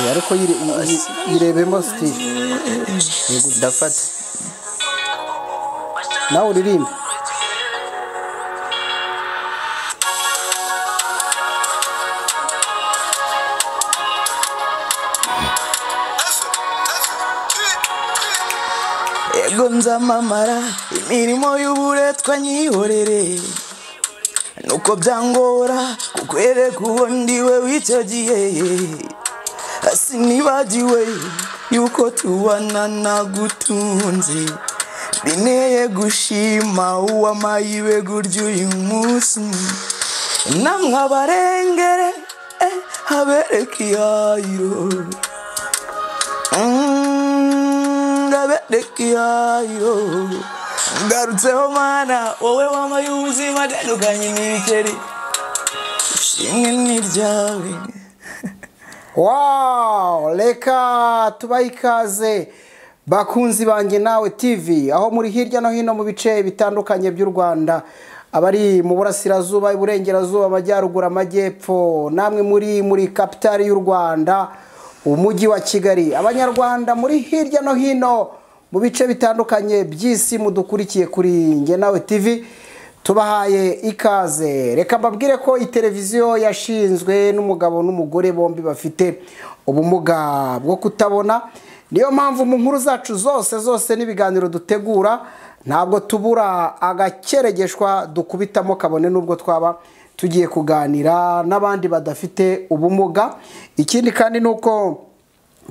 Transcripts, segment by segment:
Ariko yirebemo style. Yego ndafata. Nawe uririmbe. Ego nzamamara imirimo y'uburetwa nyihorere, nuko byangora kukwereka uwo ndiwe w'icyo gihe. Sinibagiwe yuko tubana nagutunze, bineye gushima uwamayiwe gurya uyu munsi. Namwe abarengere habereka iyayiro, ngabereka iyayiro. Ngarutseho mana wowe wamaye ubuzima tandukanye n'ibikeri, ishimwe ni iryawe. Wow, reka tubahe ikaze bakunzi banjye Nawe TV, aho muri hirya no hino mu bice bitandukanye by'u Rwanda, abari mu burasirazuba, iburengerazuba, amajyaruguru, amajyepfo, namwe muri kapitali y'u Rwanda, umujyi wa Kigali, abanyarwanda muri hirya no hino mu bice bitandukanye by'isi mudukurikiye kuri Njye Nawe TV, tubahaye ikaze. Reka mbabwire ko iteleviziyo yashinzwe n'umugabo n'umugore bombi bafite ubumuga bwo kutabona. Niyo mpamvu mu nkuru zacu zose n'ibiganiro dutegura ntabwo tubura agakeregeshwa dukubitamo, kabone n'ubwo twaba tugiye kuganira n'abandi badafite ubumuga. Ikindi kandi nuko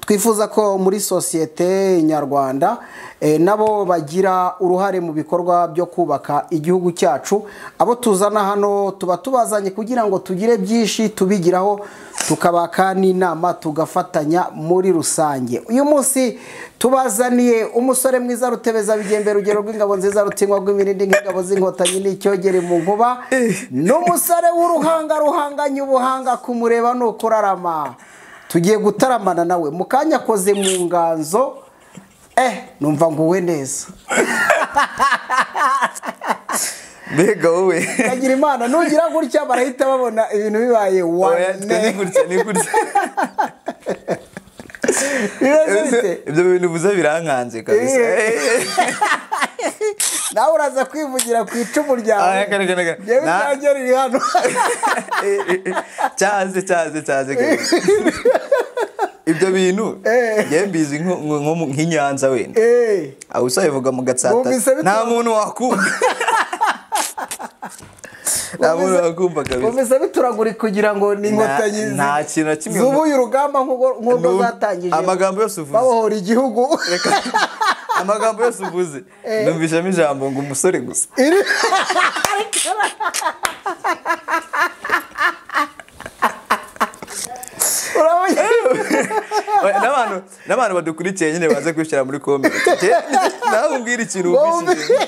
twifuza ko muri sosiyete nyarwanda nabo bagira uruhare mu bikorwa byo kubaka igihugu cyacu. Abo tuzana hano tuba tubazanye kugira ngo tugire byinshi tubigiraho, tukabaka n'inama, tugafatanya muri rusange. Uyu munsi tubazaniye umusore mwiza Rutebeza Bigembe, rugero rw'ingabo nziza, rutinywa rw'imirindi nk'ingabo z'inkotanyi n'icyogere mu nkuba, n'umusore w'uruhanga ruhanganye ubuhanga, kumureba ni ukurarama. Tugiye gutaramana nawe mu kanya akoze mu nganzo, numva nguwe neza. Mbega wowe kagira Imana, nugira gutya barahita babona ibintu bibaye wane. Ni gutya ibyo bintu uvuze birankanze kabisa. Nawe uraza kwivugira ku icumu ryawe. Yewe ryanjye riri hano. Cyaze. Ibyo bintu ngiye mbizi nk'inyanza wenda. Aho usabivuga mu Gatsata nta muntu wakumva. Nta muntu wakumva kabisa. Bumvise bituragura kugira ngo ni inkotanyi nta kintu na kimwe zubuye urugamba nk'urwo zatangije. Amagambo yose uvuze babohora igihugu. Amagambo yose uvuze numvishamo ijambo ngo umusore gusa. N'abantu badukurikiye nyine baze kwishyira muri comment. Nawe umbwira ikintu wumvishije.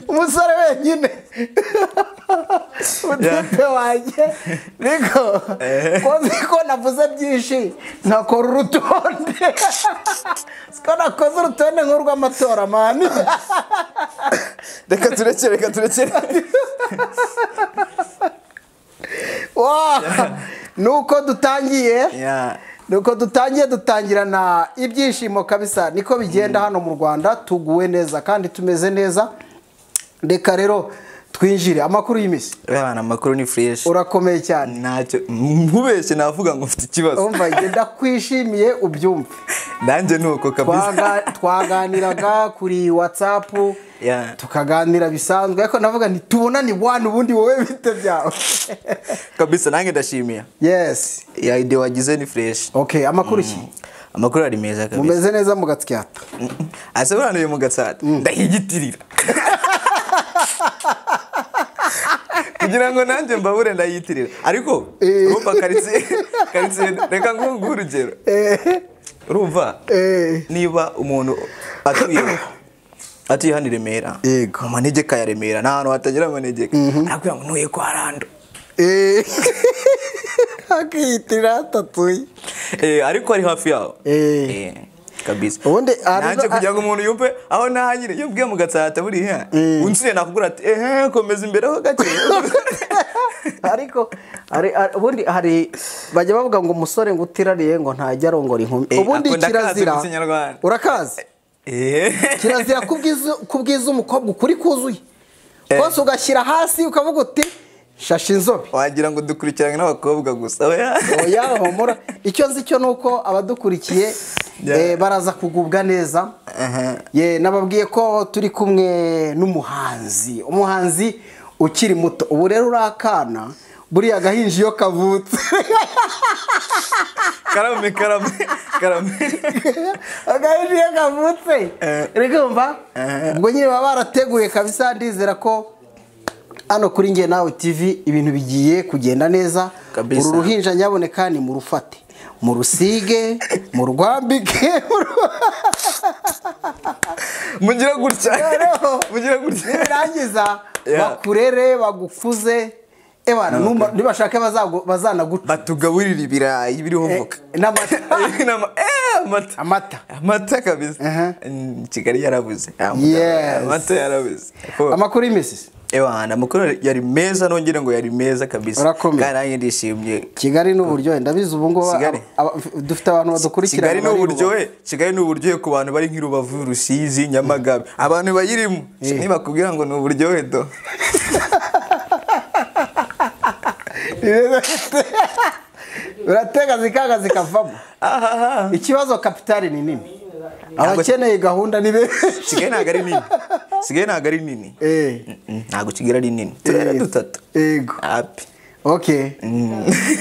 Umusore wenyine utipe wanjye niko ko navuze byinshi nkakora urutonde, siko nakoze urutonde nk'urw'amatora mani. Reka turekere. Nuko dutangiye dutangirana ibyishimo kabisa, niko bigenda hano mu Rwanda, tuguwe neza kandi tumeze neza. Reka rero twinjire amakuru y'imisi. Abana amakuru ni fresh. Urakomeye cyane. Ntacyo nkubeshye navuga ngo mfite ikibazo. Umva ngenda kwishimiye ubyumve. Nanjye nuko kabisa. Twaganiraga kuri WhatsApp. Tukaganira bisanzwe ariko navuga nti tubonane bwana ubundi wowe bite byawe. Kabisa nanjye ndashimiye. Yes. Ya idea wagize ni fresh. Okay, amakuru ki? Amakuru ari meza kabisa. Mumeze neza mu Gatsata. Asobanuye mu Gatsata. Ndahigitirira. Kugira ngo nanjye mbabure ndayitirira. Ariko urumva karitsiye reka nguhe urugero. Urumva niba umuntu atuye hano i Remera, mu manegeka ya Remera, nta hantu hatagira amanegeka, arakubwira ngo ntuye kwa Rando. Akiyitirira atatuye. Ariko ari hafi yaho. Kabisa. Nanjye kugira ngo umuntu yumve aho nahanyire iyo mbwiye mu Gatsata buriya unsuye nakubwira ati ehe komeza imbere ho gake. Ariko ubundi hari bajya bavuga ngo umusore ngo utirariye ngo ntajya arongora inkumi. Ubundi kirazira urakazi. Kirazira kubwiza umukobwa ukuri kuzuye. Kose ugashyira hasi ukavuga uti shasha inzobe. Wagira ngo dukurikirane n'abakobwa gusa. Oya homora. Icyo nzi cyo nuko abadukurikiye baraza kugubwa neza. Ye nababwiye ko turi kumwe n'umuhanzi. Umuhanzi ukiri muto. Ubu rero urakana buriya gahinji yo kavutse. Karame karame karame. Agahinji yo kavutse. Rega ubwo nyine baba barateguye kabisa ndizera ko hano kuri Njye Nawe TV ibintu bigiye kugenda neza. Uru ruhinja nyaboneka ni murufate, murusige, murwambike, mugira gutya, mugira gutya nirangiza bakurere bagukuze. Ebana nibashake bazanaguca batugaburira ibirayi biriho voka n'amata. Amata amata kabisa. Kigali yarabuze amata yarabuze. Amakuru y'imisi ewana amakuru yari meza nongere ngo yari meza kabisa. Kandi nanjye ndishimye. Kigali n'uburyohe ndabizi ubu ngo dufite abantu badukurikira. Kigali n'uburyohe, Kigali n'uburyohe ku bantu bari nk'i Rubavu, Rusizi, Nyamagabe, abantu bayirimo nibakubwira ngo ni uburyohe do. Uratega zikaga zikavamo. Ikibazo kapitali ni nini? Abakeneye gahunda ni benshi. Kigali ntago ari nini. Kigali ntago ari nini. Ntago Kigali ari nini. Turere dutatu. Yego. Api. Okay.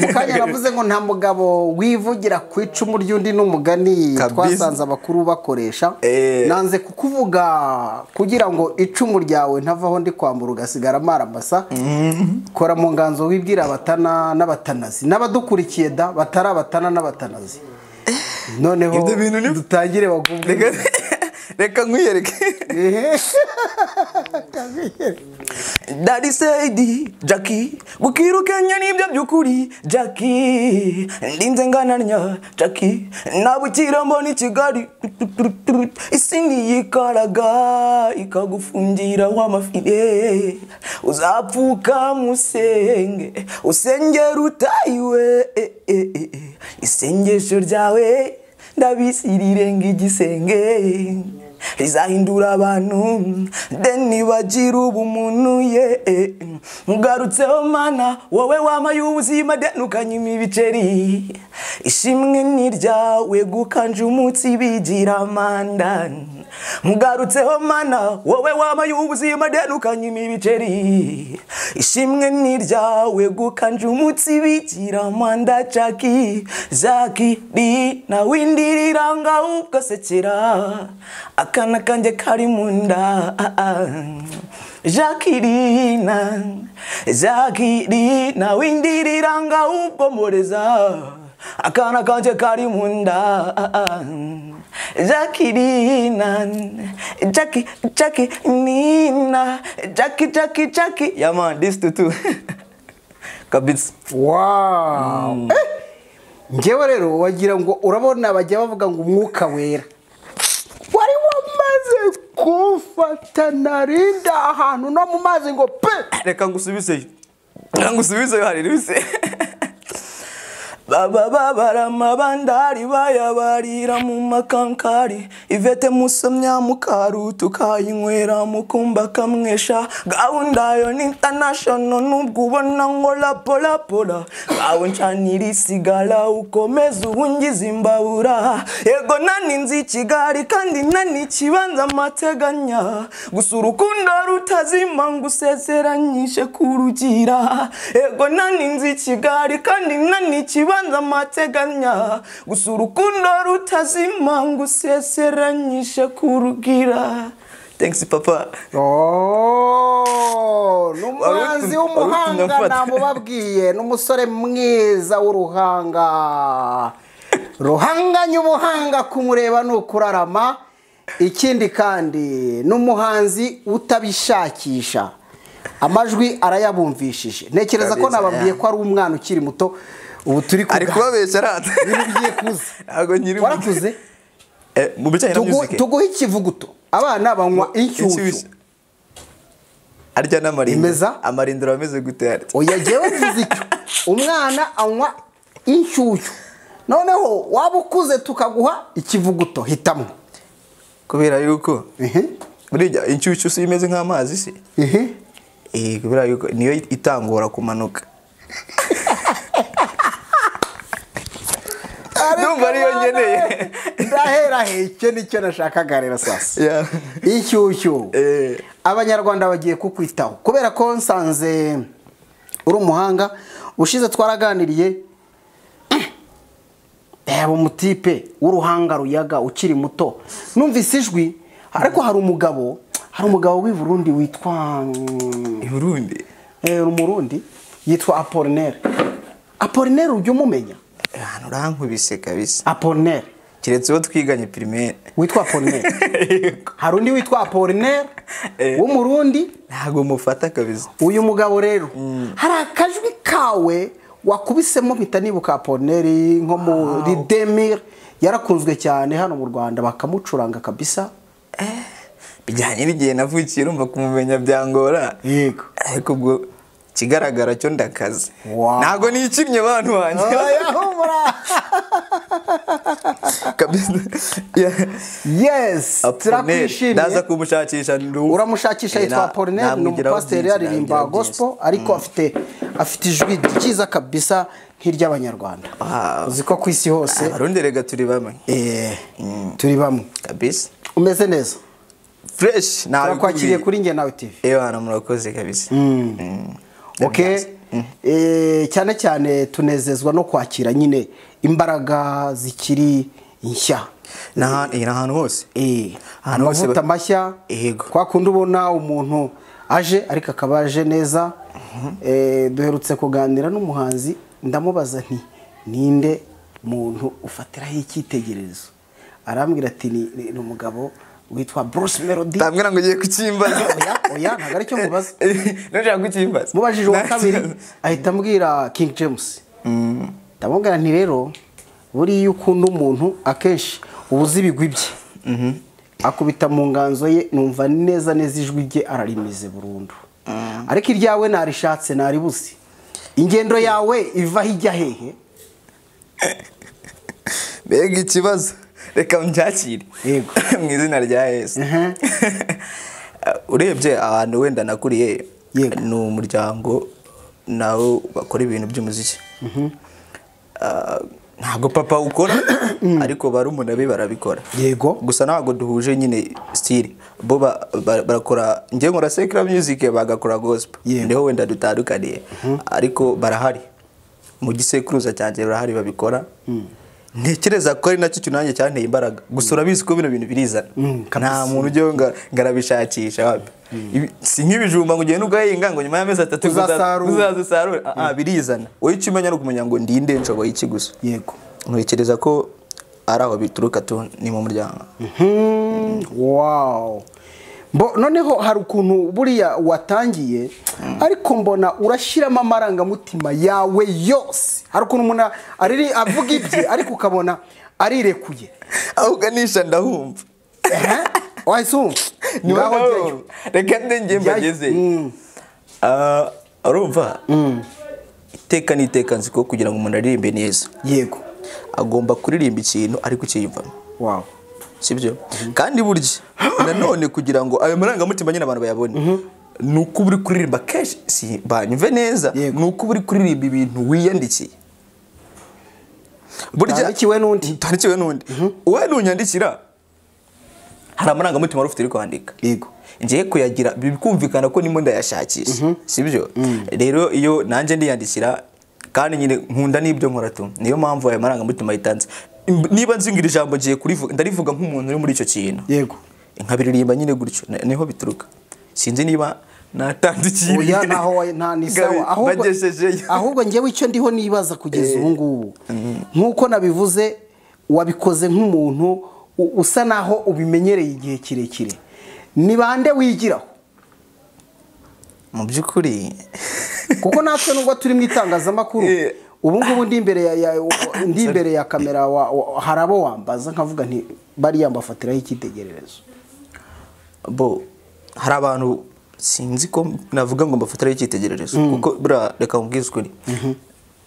Mukanya navuze ngo nta mugabo wivugira ku icumu ry'undi n'umugani twasanze abakuru bakoresha. Nanze kukuvuga kugira ngo icumu ryawe ntavaho ndi kwambura ugasigara amaramasa. Kora mu nganzo wibwira abatana n'abatanazi n'abadukurikiye da batari abatana n'abatanazi. Noneho dutangire bagubwe. Reka nkwiyereke. Daddy said Jackie bukirukenya nibyo byukuri Jackie ndinze ngananya Jackie nabukira mbona i Kigali isi niyikaraga ikagufungira w'amafile uzapfuka musenge usengera utayiwe isengesho ryawe ndabisirirenga igisenge rizahindura abantu deni bagira ubumuntu ye ngarutseho mana wowe wamaye ubuzima denukanye ibiceri ishimwe ni ryawe gukanje umutsi bigira manda ngarutseho mana wowe wamaye ubuzima denukanye ibiceri ishimwe ni ryawe gukanje umutsi bigira manda Jackie Jackie na windiriranga ugasekera akana kanje kari munda Jacqueline Jacqueline windiriranga ubomoreza akana kanje kari munda Jacqueline Jackie Jackie Nina Jackie Jackie Jackie. Yeah man, this tutu kabisa. Wow. Ngewe rero wagira ngo urabona bajya bavuga ngo umwuka wera wari wamaze kumfata narinda ahantu no mu mazi ngo pe. Reka ngusubizeyo. Reka ngusubizeyo hari ribise. Baba babara mabandari bayabarira mu makankari Ivete musomya mukarutu kayinywera mukumba kamwesha gahunda yo ni international nubwo ubona ngo lapola pola gawe ncanira isigara ukomeza ubungiza imbabura yego nani nzi Kigali kandi nani kibanza amateganya gusa urukundo rutazima ngusezeranyishe kurugira yego nani nzi Kigali kandi nani kibanza amateganya gusa urukundo rutazima ngusezeranyishe kurugira. Thanks papa. Oh, numuhanzi w'umuhanga namubabwiye n'umusore mwiza w'uruhanga. Ruhanganye ubuhanga kumureba nukurarama. Ikindi kandi n'umuhanzi utabishakisha. Amajwi arayabumvishije. Ntekereza ko nababwiye ko ari umwana ukiri muto. Ubu turi ari kubabeshya rata. Ibintu bigiye kuza. Ntago nyiri warakuze. Mu bijyanye na music Tuguhe ikivuguto. Abana banywa inshyushyu. Arya n'amarindiro. Imeza? Amarindiro ameze gute arya? Oya jewe mvuze icyo. Umwana anywa inshyushyu. Noneho waba ukuze tukaguha ikivuguto hitamo. Kubera yuko buriya inshyushyu si imeze nk'amazi se? Kubera yuko niyo itangora kumanuka. Ndumva ariyo ngeneye. Ndahera he icyo nicyo nashakaga rero sasa. Inshyushyu. Abanyarwanda bagiye kukwitaho kubera ko nsanze uri umuhanga. Ushize twaraganiriye yaba umutipe w'uruhanga ruyaga ukiri muto. Numvise ijwi ariko hari umugabo w'i Burundi witwa i Burundi. Umurundi yitwa Apollinaire. Apollinaire ujye umumenya? Ahantu urankubise kabisa. Apollinaire. Kiretse uwo twiganye primaire. Witwa Apollinaire. Hari undi witwa Apollinaire w'umurundi. Ntago mufata kabisa. Uyu mugabo rero hari akajwi kawe wakubisemo mpita nibuka Apollinaire nko muri Demir yarakunzwe cyane hano mu Rwanda bakamucuranga kabisa. Bijyanye n'igihe navukiye urumva kumumenya byangora. Yego. Ariko ubwo kigaragara cyo ndakaze. Ntago nikinnye bantu banjye. Oya humura. Kabisa. Yes, turakwishimiye. Ndaza kumushakisha ndu. Uramushakisha yitwa Apollinaire ni umupasiteri aririmba gospel ariko afite ijwi ryiza kabisa nk'iry'abanyarwanda. Uzi ko kwisi hose Abarundi rega turi bamwe. Turi bamwe. Kabisa. Umeze neza. Fresh nawe turakwakiriye kuri Njye Nawe TV. Ewana murakoze kabisa. Okay. Cyane cyane tunezezwa no kwakira nyine imbaraga zikiri nshya. Na ahantu hose. Ahantu hose amavuta mashya. Kwa kundi ubona umuntu aje ariko akaba aje neza. Duherutse kuganira n'umuhanzi ndamubaza nti ninde muntu ufatiraho icyitegererezo? Arambwira ati ni umugabo witwa Bruce Melody. Ndambwira ngo ugiye kukimbaza. Oya ntago aricyo mubaza. Ntushaka kukimbaza. Mubajije uwa kabiri ahita ambwira King James. Ndamubwira nti rero buriya ukunda umuntu akenshi ubuze ibigwi bye. Akubita mu nganzo ye numva neza neza ijwi rye ararimize burundu. Ariko iryawe narishatse naribuze. Ingendo yawe iva hijya hehe? Mbega ikibazo. Reka mbyakire. Yego. Mu izina rya Yesu. Urebye ahantu wenda nakuriye ni umuryango nawo bakora ibintu by'umuziki. Ntabwo papa ukora ariko barumuna be barabikora. Yego. Gusa ntabwo duhuje nyine style. Bo barakora ngiye nkora secular music bagakora gospel. Niho wenda dutandukaniye. Ariko barahari. Mu gisekuruza cyanjye barahari babikora. Ntekereza ko ari nacyo kinanjye cyanteye imbaraga. Gusa urabizi ko bino bintu birizana. Nta muntu ujye ngarabishakisha wapi. Si nk'ibijumba ngo ugende ugahinga ngo nyuma y'amezi 3 uzazusarura. Birizana. Wowe icyo umenya no kumenya ngo ndinde nshoboye iki gusa. Yego. Ntekereza ko ari aho bituruka tu ni mu muryango. Wow. Bo noneho hari ukuntu buriya watangiye ariko mbona urashiramo amarangamutima yawe yose. Hari ukuntu umuntu ariri avuga ibye ariko ukabona arirekuye. Aho uganisha ndahumva. Wahise ngaho njyeyo. Reka nde mbageze. Urumva? Iteka n'iteka nzi ko kugira ngo umuntu aririmbe neza. Yego. Agomba kuririmba ikintu ariko ukiyumvamo. Wow. Sibyo? Kandi burya nanone kugira ngo ayo marangamutima nyine abantu bayabone nuko uri kuririmba kenshi si banyumve neza nuko uri kuririmba ibintu wiyandikiye. Burya tandikiwe n'undi. Tandikiwe n'undi. Wowe nunyandikira hari amarangamutima wari ufite uri kwandika. Yego. Ngiye kuyagira bikumvikana ko nimo ndayashakisha. Sibyo? Rero iyo nanje ndiyandikira kandi nyine nkunda n'ibyo nkora tu. Niyo mpamvu ayo marangamutima yitanze. Niba nzingira ijambo ngiye kurivuga ndarivuga nk'umuntu uri muri icyo kintu. Yego. Nkabiririmba nyine gutyo niho bituruka. Sinzi niba natandikiye. Oya naho nta ni sawa. Ahubwo ngewe icyo ndiho nibaza kugeza ubu ngubu. Nkuko nabivuze wabikoze nk'umuntu usa naho ubimenyereye igihe kirekire. Ni bande wigiraho? Mu byukuri kuko natwe nubwo turi mu itangazamakuru Ubu ngubu ndi imbere ya ndi imbere ya kamera, hari abo wambaza nkavuga nti bariya mbafatiraho icyitegererezo? Bo hari abantu sinzi ko navuga ngo mbafatiraho icyitegererezo, kuko buriya reka nkubwize ukuri,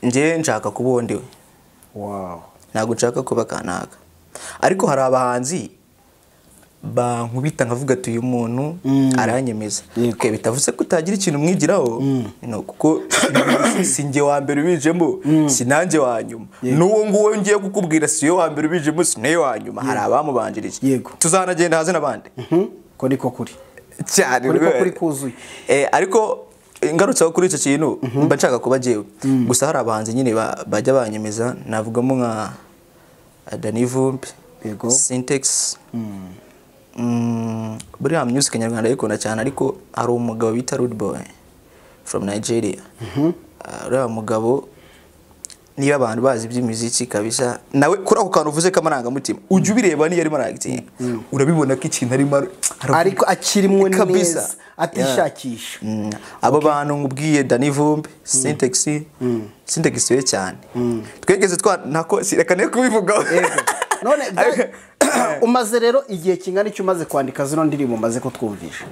njye nshaka kuba uwo ndiwe. Wow. Ntabwo nshaka kuba kanaka, ariko hari abahanzi bankubita nkavuga ati uyu muntu aranyemeza. Okay, bitavuze ko utagira ikintu umwigiraho, no, kuko si njye wa mbere ubijemo, si nanjye wa nyuma, n'uwo nguwo ngiye kukubwira si yo wa mbere ubijemo, si nayo wa nyuma, hari abamubanjirije. Tuzanagenda haze n'abandi. Ko niko kuri cyane Ko niko kuri kuzuye. Ariko ngarutseho kuri icyo kintu, mba nshaka kuba jyewe gusa. Hari abahanzi nyine bajya banyemeza, navugamo nka Danny Vumbi, Syntax. Buriya music nyarwanda ayikunda cyane, ariko hari umugabo bita Rude Boy from Nigeria. Uriya mugabo, niba abantu bazi iby'imiziki kabisa, nawe kuri ako kantu uvuze k'amarangamutima, ujya ubireba niyo arimo aragitinga, urabibona ko ikintu arimo ariko akirimwo Kabisa. neza, atishakisha. Abo bantu nkubwiye, Danny Vumbi, Syntax, Syntax we cyane twegeze twa ntako reka ne kubivugaho. None umaze rero igihe kingana icyo umaze kwandika zino ndirimbo umaze kutwumvisha?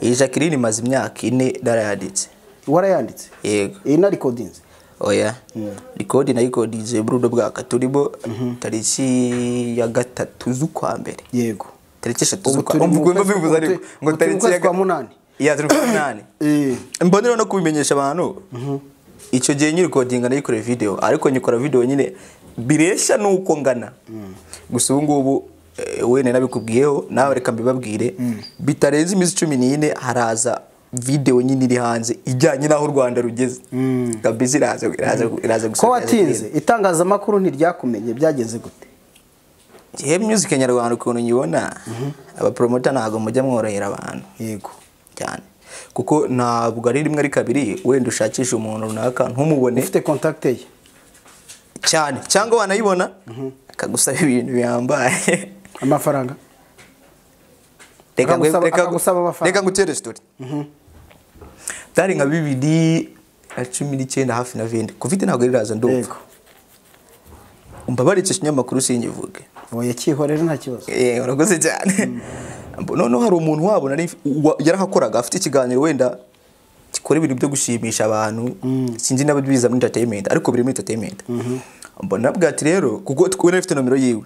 Iyi Jacqueline imaze imyaka 4 narayanditse. Warayanditse? Yego. Iyi na recordings? Oya, record nayikodinze muri uno mwaka turimo, tariki ya 3 z'ukwa mbere. Tariki 3 Ubu z'ukwa turi mu Umva kwezi, mbivuze ariko ngo ubu turi mu tariki kwezi kwa munani. Ya, turi kwa munani. Mbonera no kubimenyesha abantu, icyo gihe nyiri kodinga nayikoreye video, ariko nyikora video nyine bireshya nuko ngana. Gusa ubu ngubu, wene nabikubwiyeho nawe, reka mbibabwire, bitarenze iminsi 14 haraza video nyine iri hanze ijyanye n'aho u Rwanda rugeze kabisa. Iraza Ko gusa. watinze, itangazamakuru ntiryakumenye, byagenze gute? Njyewe music nyarwanda ukuntu nyibona, abapromota ntabwo mujya mworohera abantu cyane, kuko ntabwo ari rimwe ari kabiri wenda ushakisha umuntu runaka ntumubone. Ufite contact ye. Cyane, cyangwa wanayibona akagusaba ibintu bihambaye. Amafaranga. Reka Akagusaba amafaranga. Reka ngutere story. Byari nka 2019 hafi na 20, covid ntabwo iraza ndumva. Umbabare icyo kinyamakuru singivuge. Oya, cyihorere, nta kibazo. Urakoze cyane. Noneho hari umuntu wabo nari yarahakoraga, afite ikiganiro wenda gikora ibintu byo gushimisha abantu, sinzi n'aba biza muri entertainment, ariko biri muri entertainment. Mbona nabwo ati rero kuko twari afite nomero yiwe,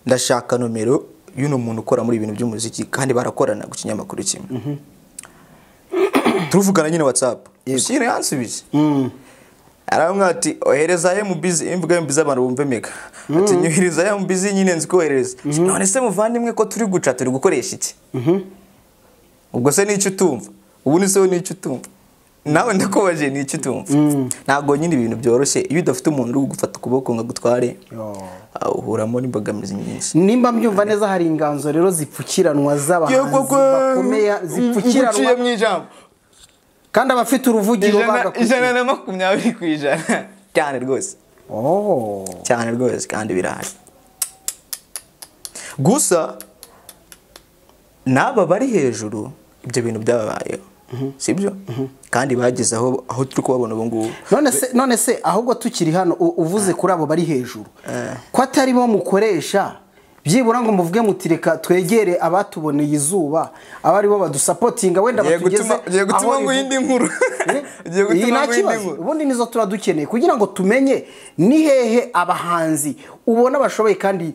ndashaka nomero y'uno muntu ukora muri ibintu by'umuziki, kandi barakorana ku kinyamakuru kimwe. Turuvugana nyine WhatsApp, ushyire yansubije, aramubwira ati ohereza MBZ. Imvuga MBZ abantu bumve mega. Ati nyohereza MBZ nyine nzi kohereza. None se muvandimwe, ko turi guca turi gukoresha iki? Ubwo se n'icyo utumva? Ubu ni se n'icyo utumva? Nawe ndakubaje, n'icyo utumva? Ntabwo nyine ibintu byoroshye iyo udafite umuntu uri gufata ukuboko ngo agutware. Uhuramo n'imbogamizi nyinshi. Nimba mbyumva neza, hari inganzo rero zipfukiranwa z'abahanzi bakomeye, zipfukiranwa. Nguciye mu ijambo. Kandi abafite uruvugiro bagakurikiye. 120% cyane rwose. Cyane rwose, kandi birahari. Gusa n'aba bari hejuru ibyo bintu byababayeho, sibyo? Kandi bageze aho turi kubabona ubu ngubu. None se ahubwo tukiri hano, uvuze kuri abo bari hejuru, ko atari bo mukoresha byibura ngo muvuge muti reka twegere abatuboneye izuba, aba ari bo badusapotinga, wenda Ugiye batugeze ugiye gutuma aho nguha indi nkuru. Ugiye Iyi gutuma nta nguha indi kibazo. nkuru. Ubundi nizo tuba dukeneye kugira ngo tumenye ni hehe abahanzi ubona bashoboye, kandi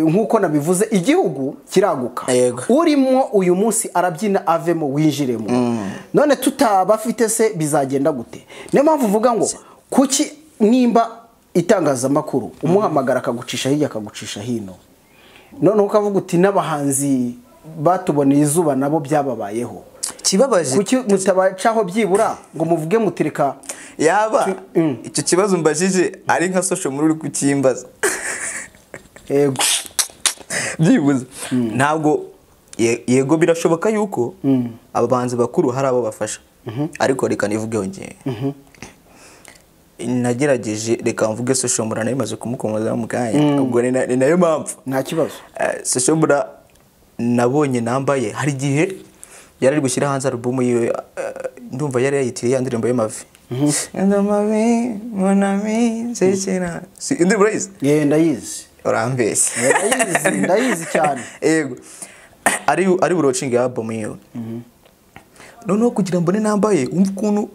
nk'uko nabivuze, igihugu kiraguka. Urimo uyu munsi arabyina avemo winjiremo. None tutabafite se bizagenda gute? Niyo mpamvu uvuga ngo kuki nimba itangazamakuru umuhamagara akagucisha hirya, akagucisha hino, noneho ukavuga uti n'abahanzi batuboneye izuba nabo byababayeho. Kibabaje. Kuki mutabacaho byibura ngo muvuge mutireka? Yaba icyo kibazo mbajije ari nka social muri uri kukimbaza. Byibuze ntabwo yego, birashoboka yuko aba bahanzi bakuru hari abo bafasha, ariko reka nivugeho ngewe nagerageje, reka mvuge Social Mura, nayo imaze kumukomoza mu kanya, ubwo ni nayo mpamvu. Nta kibazo. Social Mura nabonye nambaye, hari igihe yari ari gushyira hanze alubumu yiwe, ndumva yari yayitiriye ya ndirimbo y'amavi. Ndamabi monami nsekera. Si indirimbo urayizi? Ye ndayizi. Urambeshye. Ndayizi, ndayizi cyane. Yego. Ari burochinga album yiwe. Noneho kugira mbone nambaye umva ukuntu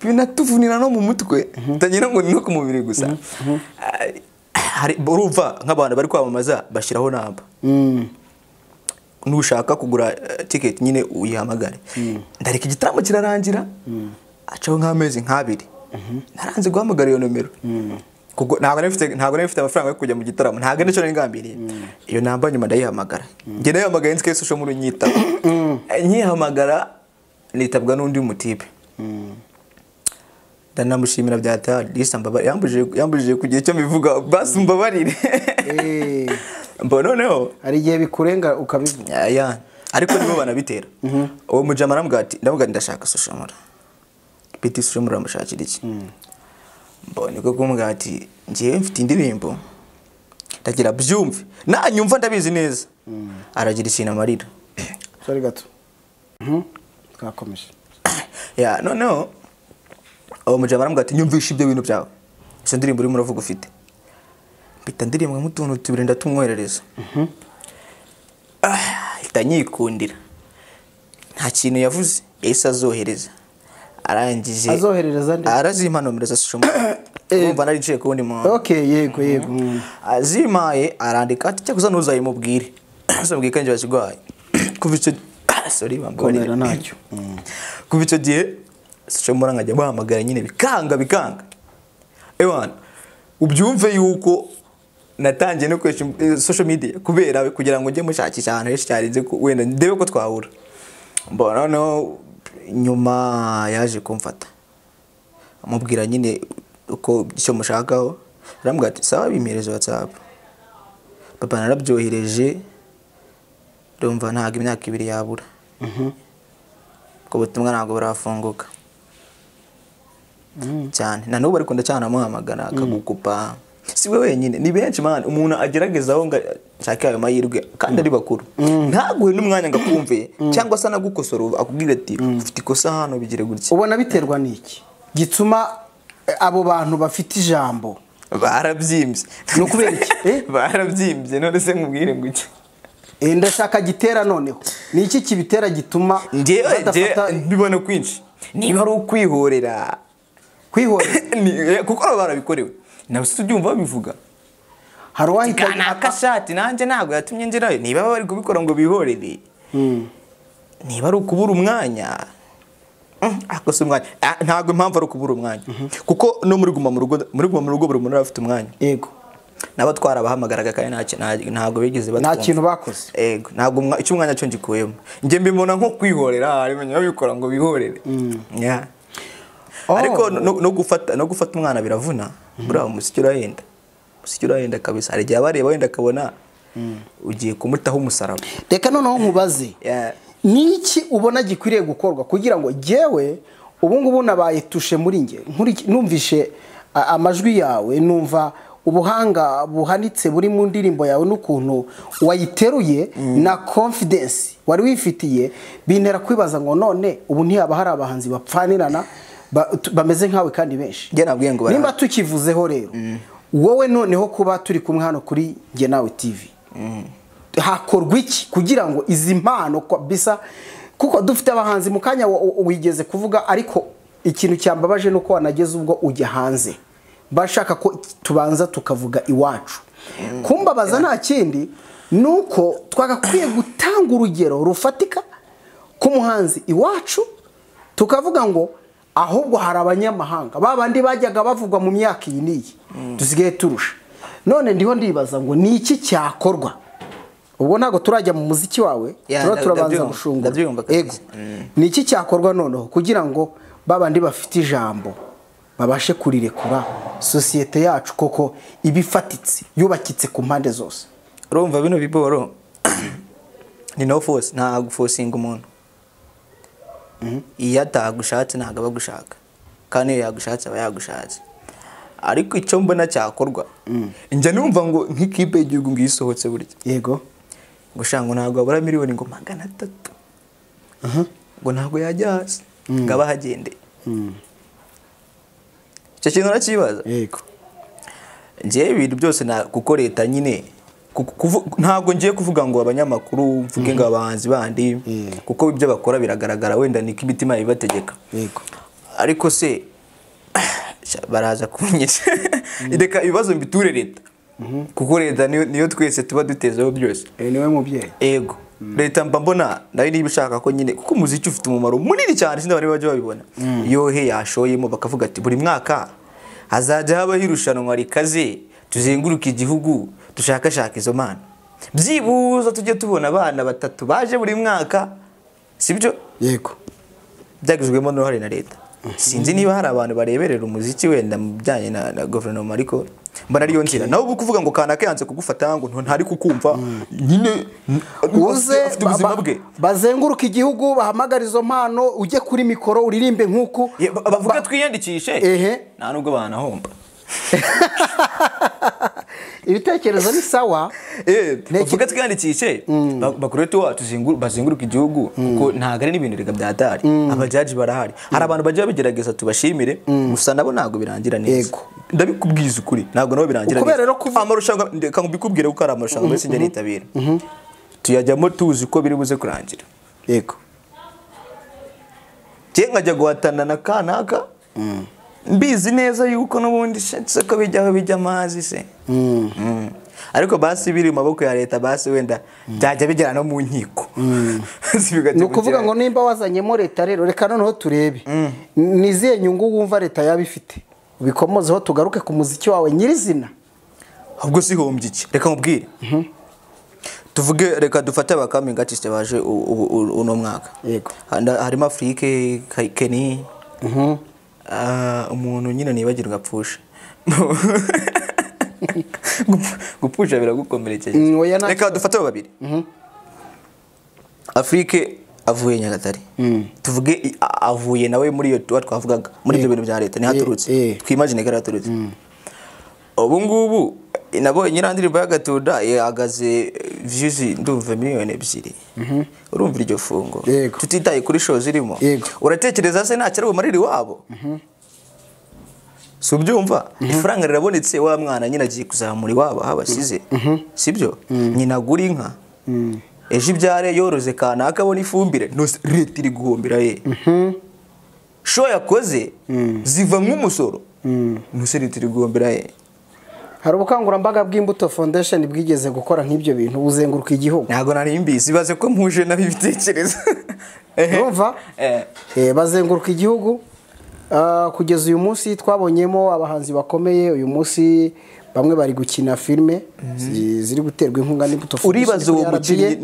binatuvunira no mu mutwe utagira ngo ni no ku mubiri gusa. Hari urumva nk'abantu bari kwamamaza bashyiraho namba. Nushaka kugura ticket nyine uyihamagare. Ndareka igitaramo kirarangira. Acaho nk'amezi nk'abiri. Naranze guhamagara iyo nomero. Kuko ntabwo nari mfite amafaranga yo kujya mu gitaramo, ntabwo nicyo nari ngambiriye. Iyo namba nyuma ndayihamagara. Njye nayihamagaye nzi ko social media nyitaba. Nyihamagara nitabwa n'undi mutipe. Ndanamushimira byatari lisa mbabare yambujije kugira icyo mbivuga basi mbabarire. Mbona noneho hari igihe bikurenga ukabivuga. Ya ariko nibo banabitera. Uwo mujama arambwira ati ndavuga ndashaka social media. Biti social media mushakira iki? Mbona ko kumbwira ati ngiye mfite indirimbo ndagira byumve nanyumva ndabizi neza. Aragira ikintu amarira. Sorry gato. Twakomeje. Ya noneho uwo mujama arambwira ati nyumvisha ibyo bintu byawe. Izo ndirimbo urimo uravuga ufite. Mpita ndirimba nk'utuntu tubiri ndatumwoherereza. Ahita nyikundira. Nta kintu yavuze yahise azohereza. Arangije azoherereza nde? Arazimpa nomero za social media. Urumva nari niciye ku wundi muntu. Okay, yego yego. Azimaye arandika ati cyakuza ntuzayimubwire. Uzamubwire kandi bakigwaye. Kuva icyo sorry bambabarira ntacyo. Kuva icyo gihe social media nkajya bahamagara nyine bikanga. Ewana ubyumve yuko natangiye no gukoresha social media kubera kugira ngo njye mushakisha ahantu henshi cyane nze wenda ndebe ko twahura. Mbona no nyuma yaje kumfata amubwira nyine uko icyo mushakaho, arambwira ati sawa bimereze WhatsApp. Papa narabyohereje ndumva ntago imyaka ibiri yabura. Ubwo butumwa ntabwo burafunguka cyane na n'ubu ariko ndacyanamuhamagara akagukupa. Si we wenyine ni benshi man, umuntu ageragezaho ngo nshake ayo mahirwe kandi ari bakuru ntaguhe n'umwanya ngakumve cyangwa se anagukosora akubwira ati ufite ikosa hano bigire gutya. Ubona biterwa n'iki gituma abo bantu bafite ijambo barabyimbye? Ni ukubera iki? Barabyimbye none se nkubwire ngo iki? Ndashaka gitera noneho ni iki kibitera gituma badafata? Mbibona kwinshi niba ari ukwihorera kwihorera kuko barabikorewe nabyo tubyumva babivuga. Hari uwahita akashati nanjye ntabwo yatumye ngerayo, niba bari kubikora ngo bihorere, niba ari ukubura umwanya akose umwanya ntabwo impamvu ari ukubura umwanya kuko no muri guma mu rugo, muri guma mu rugo buri muntu afite umwanya. Yego nabo twarabahamagaraga kandi ntabwo bigeze batwumva, nta kintu bakoze. Yego ntabwo icyo umwanya cyo ngikuyemo njye mbibona nko kwihorera, hari babikora ngo bihorere. Ariko no gufata umwana biravuna. Buriya umusiki urahenda, umusiki urahenda kabisa. Hari igihe abareba wenda akabona ugiye kumutaho umusaraba. Reka noneho nkubaze, ni iki ubona gikwiriye gukorwa kugira ngo jyewe ubu ngubu nabaye tushe muri nge, numvishe amajwi yawe, numva ubuhanga buhanitse buri mu ndirimbo yawe n'ukuntu wayiteruye na confidence wari wifitiye, bintera kwibaza ngo none ubu ntiyaba hari abahanzi bapfanirana bameze nkawe kandi benshi. Nimba tukivuzeho rero wowe noneho kuba turi kumwe hano kuri Njye Nawe TV, hakorwa iki kugira ngo izi mpano bisa, kuko dufite abahanzi mu kanya wigeze kuvuga, ariko ikintu cyambabaje nuko wanageze ubwo ujya hanze bashaka ko tubanza tukavuga iwacu. Kumbabaza nta kindi nuko twagakwiye gutanga urugero rufatika ku muhanzi iwacu, tukavuga ngo ahubwo hari abanyamahanga babandi bajyaga bavugwa mu myaka iyi n'iyi dusigaye turusha. None ndiho ndibaza ngo ni iki cyakorwa? Ubwo ntago turajya mu muziki wawe, turabanza gushungura. Ego ni iki cyakorwa noneho kugira ngo babandi bafite ijambo babashe kurirekura sosiyete yacu koko ibifatitse yubakitse ku mpande zose? Urumva bino biboro ni no force, nta guforcinga umuntu. Iyo atagushatse ntabwo aba agushaka, kandi iyo yagushatse aba yagushatse. Ariko icyo mbona cyakorwa, njya numva ngo nk'ikipe y'igihugu ngo isohotse burya, yego ngo shango ntabwo abura miliyoni ngo 300, ngo ntabwo yajya hasi ngo abahagendeye. Icyo kintu urakibaza. Yego. Njyewe ibintu byose na kuko leta nyine ntabwo ngiye kuvuga ngo abanyamakuru mvuge ngo abahanzi bandi, kuko ibyo bakora biragaragara, wenda niko imitima ibategeka. Yego. Ariko se baraza kunyica. Reka ibibazo mbiture leta, kuko leta niyo twese tuba dutezeho byose. Niwe mubyeyi. Yego. Leta mba mbona nayo niba ishaka ko nyine, kuko umuziki ufite umumaro munini cyane, sinzi abantu bajya babibona. Yohe yashoyemo bakavuga ati buri mwaka hazajya habaho irushanwa rikaze, tuzenguruke igihugu dushakashaka izo mpano, byibuza tujye tubona abana batatu baje buri mwaka, sibyo? Yego. Byagizwemo n'uruhare na leta. Sinzi niba hari abantu bareberera umuziki wenda mu bijyanye na guverinoma, ariko mbona ariyo nzira. Nawe ubu kuvuga ngo kanaka yanze kugufata ngo ntari kukumva nyine, uze afite ubuzima bwe. Bazenguruka igihugu bahamagara izo mpano, ujye kuri mikoro uririmbe nkuku bavuga twiyandikishe. Nta nubwo banahomba. Ibitekerezo ni sawa. Bavuga twiyandikishe bakurete wacu bazenguruka igihugu, kuko ntago ari n'ibintu rega byatari. Abajaji barahari, hari abantu bajya babigerageza tubashimire, gusa nabo ntago birangira neza. Ndabikubwiza ukuri, ntago nabo birangira neza. Amarushanwa ndeka mbikubwire kuko ari amarushanwa mbese njya nitabira, tuyajyamo tuzi ko biri buze kurangira. Yego. Njye nkajya guhatana na kanaka mbizi neza yuko n'ubundi se ko bijyaho bijya amazi se. Ariko basi biri mu maboko ya leta, basi wenda byajya bigera no mu nkiko. Ni ukuvuga ngo nimba wazanyemo leta rero, reka noneho turebe ni izihe nyungu wumva leta yaba ifite, ubikomozeho tugaruke ku muziki wawe nyirizina. Ahubwo si hombye iki, reka nkubwire. Tuvuge reka dufate abakaminga artiste baje uno mwaka. Yego. Harimo Afrique, Kenny, umuntu nyine nibagirwa apfusha. Gupfusha biragukomerekeje. Reka dufate babiri. Afrique avuye Nyagatare. Tuvuge avuye nawe muri iyo twavugaga muri ibyo bintu bya leta nihaturutse. Twimagine ko yaraturutse. Ubu ngubu nabonye nyirandirimbo y'agatunda ihagaze views ndumva 2 miliyoni. Urumva iryo fungo. Tutitaye kuri show zirimo. Uratekereza se nta cyari bumarira iwabo? Si ubyumva? Ifaranga rirabonetse, wa mwana nyina agiye kuzamura iwabo aho abasize. Sibyo? Nyina agura inka. Ejo ibyare yoroze kanaka abona ifumbire, leta iri guhombera ye. Show yakoze ziva nk'umusoro. Nuse leta iri guhombera ye. Hari ubukangurambaga bw'Imbuto Foundation bwigeze gukora nk'ibyo bintu buzenguruka igihugu. Ntago nari mbizi, baze ko mpuje nabibitekereza. Urumva? Bazenguruka igihugu. Kugeza uyu munsi twabonyemo abahanzi bakomeye, uyu munsi bamwe bari gukina filme ziri guterwa inkunga n'Imbuto Foundation. Uribaza uwo mukinnyi,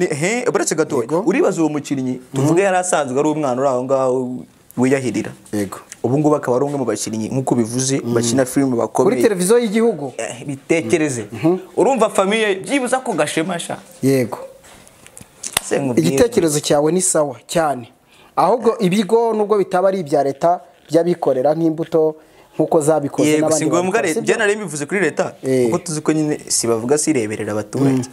buretse gatoya. Uribaza uwo mukinnyi tuvuge yari asanzwe ari umwana uri aho ngaho wiyahirira. Yego. Ubu ngubu akaba ari umwe mu bakinnyi nk'uko bivuze bakina filme bakomeye kuri televiziyo y'igihugu. Bitekereze. Urumva famille byibuza ko gashemasha. Yego. Igitekerezo cyawe ni sawa cyane. Ahubwo ibigo nubwo bitaba ari ibya leta by'abikorera nk'Imbuto nkuko zabikoze n'abandi. Yego, singombwa leta. Njye nari mbivuze kuri leta kuko tuzi ko nyine si bavuga sireberera abaturage.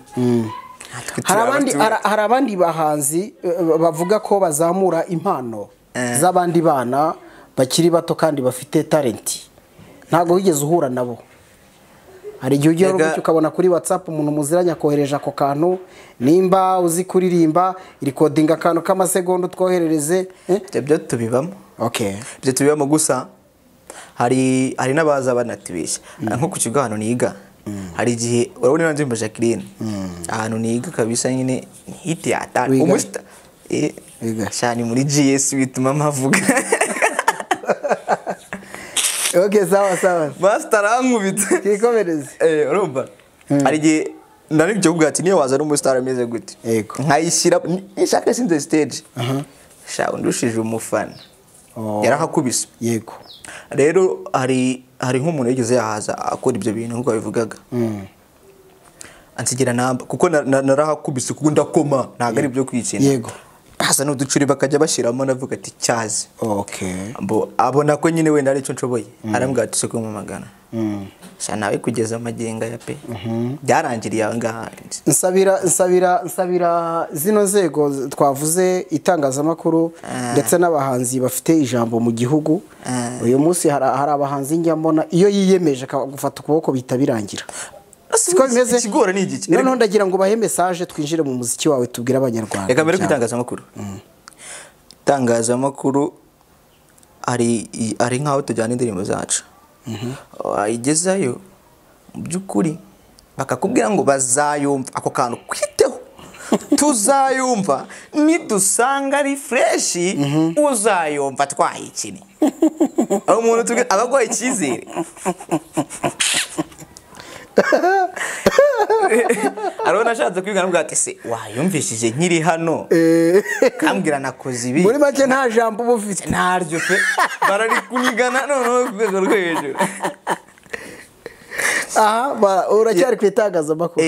Hari abandi bahanzi bavuga ko bazamura impano z'abandi bana bakiri bato kandi bafite talenti. Ntago wigeze uhura nabo. Hari igihe ujya urubuga ukabona kuri WhatsApp umuntu muziranya kohereje ako kantu, nimba uzi kuririmba recording akantu k'amasegonda twoherereze. Ibyo tubibamo. Okay. Ibyo tubibamo gusa hari n'abaza banatibeshya. Nko ku kigo hano niga. Hari igihe urabona indirimbo Jacqueline. Ahantu niga kabisa nyine hit ya atari. Umusta cyane muri GS bituma mpavuga. Okay, sawa sawa. Master arankubita. Kikomereze. Urumva. Hari igihe nari cyo kuvuga ati niyo waza ari umustar ameze gute. Nkayishyira nshaka sinze stage. Sha undushije umufana. Yarahakubise. Yego. Rero hari nk'umuntu yigeze yahaza akora ibyo bintu nkuko bivugaga. Ansigira namba kuko narahakubise kuko ndakoma ntago ari byo kwikina. Yego. Bazana uducuri bakajya bashyiramo, navuga ati cyaze. Okay. Abona ko nyine wenda ari icyo nshoboye, arambwira ati soko mumagana. Sha nawe kugeza amagenga ya pe. Byarangiriye aho ngaha. Nsabira zino nzego twavuze, itangazamakuru ndetse n'abahanzi bafite ijambo mu gihugu. Uyu munsi hari abahanzi njya mbona iyo yiyemeje gufata ukuboko bita birangira. Siko bimeze. Ikigora ni igiki? Noneho ndagira ngo bahe message, twinjire mu muziki wawe tubwire abanyarwanda. Reka mbere kwitangazamakuru. Itangazamakuru ari nkaho tujyana indirimbo zacu. Wayigezayo mu by'ukuri bakakubwira ngo bazayumva, ako kantu kwiteho tuzayumva, nidusanga ari fresh uzayumva twayikine. Aho umuntu tubwira abagoye icyizere. Arona ashatse kwigana avuga ati se wayumvishije nkiri hano, kambwira nakoze ibi. Muri make nta jambo uba ufite. Ntaryo pe, barari kunigana noneho ku rwego rwo hejuru. Aha uracyari ku itangazamakuru.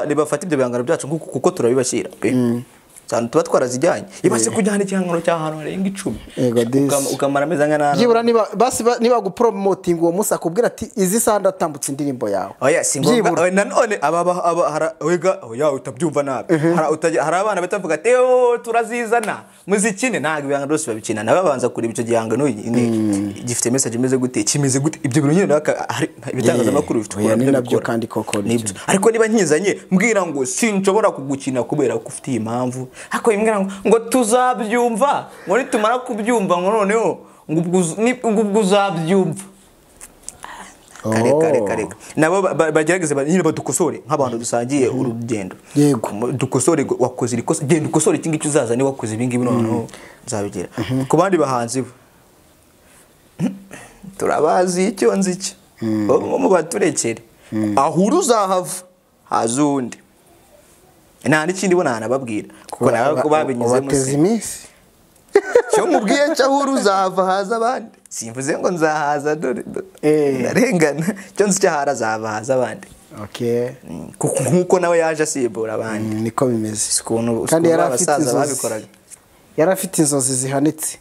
Niba fata ibyo bihangano byacu kuko turabibashyira pe. Cyane tuba twarazijyanye. Ibase kujyana igihangano cy'ahantu harenga 10. Ukamara amezi angana. Byibura niba basi niba gupromoting uwo munsi akubwira ati izi saha ndatambutse indirimbo yawe. Oya si ngombwa. Nanone aba wega oya utabyumva nabi. Hari abana batavuga ati turazizana muzikine, ntabwo ibihangano byose babikina. Nababanza kureba icyo gihangano gifite message imeze gute, kimeze gute, ibyo bintu nyine ibitangazamakuru bifite ukora nabyo kandi koko nibyo. Ariko niba nkizanye mbwira ngo sinshobora kugukina kubera ko ufite impamvu, ariko imbwira ngo tuzabyumva, ngo nitumara kubyumva ngo noneho ngo uzabyumva. Kare nabo bagerageze nyine badukosore nk'abantu dusangiye urugendo. Yego, dukosore, wakoze ikosa, genda ukosore iki ngiki uzaza, ni wakoze ibi ngibi noneho nzabigira. Ku bandi bahanzi bo turabazi icyo nzi cyo, bo mu baturekere ahuru uzahava haza undi. Nta n'ikindi bona nababwira kuko nawe ko babinyuzemo bateze iminsi. Cyo mubwiye cyo ahuru uzahava haza abandi, simvuze ngo nzahaza dore ndarengana, cyo nzi cyo harazava haza abandi. Okay, kuko nkuko nawe yaje asimbura abandi niko bimeze. Kandi yari afite inzozi, yari afite inzozi zihanitse